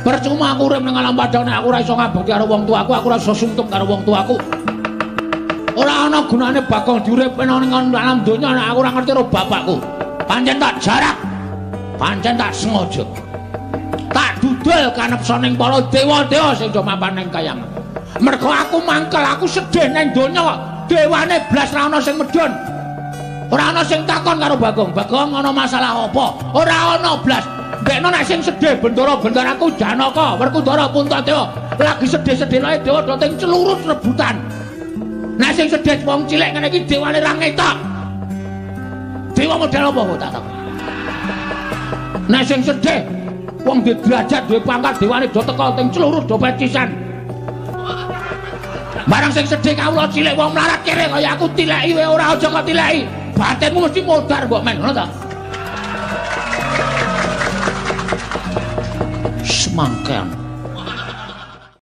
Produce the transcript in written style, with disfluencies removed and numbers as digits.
Percuma aku urip ning alam padang nek aku ora iso ngabekti karo wong tuaku, aku ora iso sungkem karo wong tuaku. Ora ana gunane Bagong diurip ning alam donya nek aku ora ngerti karo bapakku. Pancen tak jarak. Pancen tak sengaja. Tak dudul kanepsa ning para dewa-dewa sing do mapan ning kayangan. Mergo aku mangkel, aku sedih ning donya. Dewane blas ra ana sing medhun. Ora ana sing takon karo Bagong. Bagong ana masalah apa? Ora ana blas. Mbekno nek sing sedih bendara-bendaraku Janaka, Werkudara, Puntadewa lagi sedih-sedih lae dewa do ting celurut rebutan. Nek sing sedih wong cilik ngene iki dewane ra ngetok. Dewa model apa kok tak takon. Nek sing sedih wong duwe derajat, duwe pangkat, dewane do teka ting celurut do pecisan. Barang sing sedih kawula cilik wong mlarat kere kaya aku tileki wae ora aja kok tileki. Batinmu mesti modar mbok men ngono ta. Semangkean.